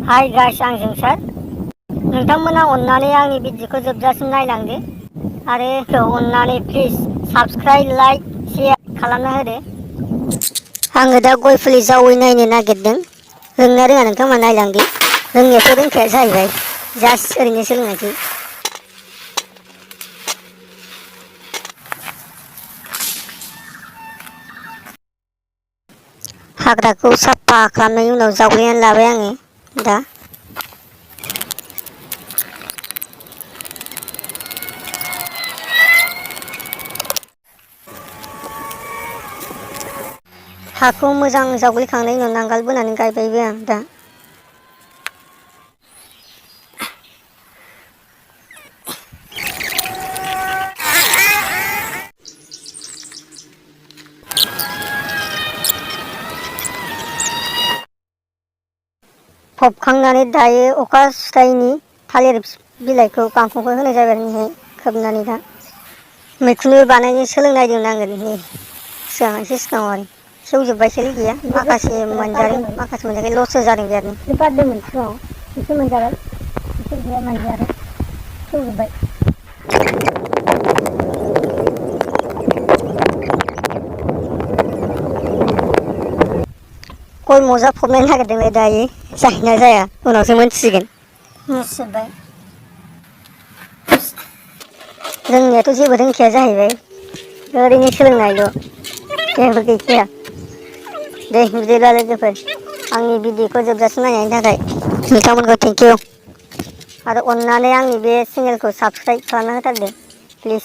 Hi guys, आं जोंसार। नोंथांमोना अन्नानै आंनि भिडिअखौ जोबजासिम नायलांदो आरो अन्नानै प्लिज साबस्क्राइब, लाइक, शेयार खालामना होदो। आङो दा गय फुलि जावैनायनो नागिरदों। रोंना रोङा नोंथांमोना नायलांदो। रोंनायाथ' रोंखाया जाहैबाय, जास्ट ओरैनो सोलोंनायसै। हाग्राखौ साफा खालामनायनि उनाव जावग्लिनानै लाबाय आङो दा। हाखौ मोजां जावग्लिखांनायनि उनाव नांगोल बोनानै गायबायबो आं दा। फबखांनानै दायो अखा सिथायनि थालिर बिलाइखौ गांखंखौ होनाय जाबाय आरो खोबनानै दा। मैखुनबो बानायनो सोलोंनायदों आङो सिगाङाव आरो सेवजोब्बायसोलै गैया। माखासे मोनजादों, माखासे मोनजायाखै, लससो जादों बिरादनो। बारदोंमोन सिगाङाव एसे मोनजाबाय, एसे गैया मोनजायाखै, सेवजोब्बाय। गय मजा फबनो नागिरदोंलाय दायो, जायोना जाया उनावसो मोनथिसिगोन। मुसिजोब्बाय। रोंनायाथ' जेबो रोंखाया जाहैबाय, ओरैनो सोलोंनायल', जेबो गैखाया। दे बिदिब्ला लोगोफोर, आंनि भिडिअखौ जोबजासिम नायनायनि थाखाय नोंथांमोनखौ थेंकिउ। आरो अन्नानै आंनि बे चेनेलखौ साबस्क्राइब खालामना होथारदो प्लिज।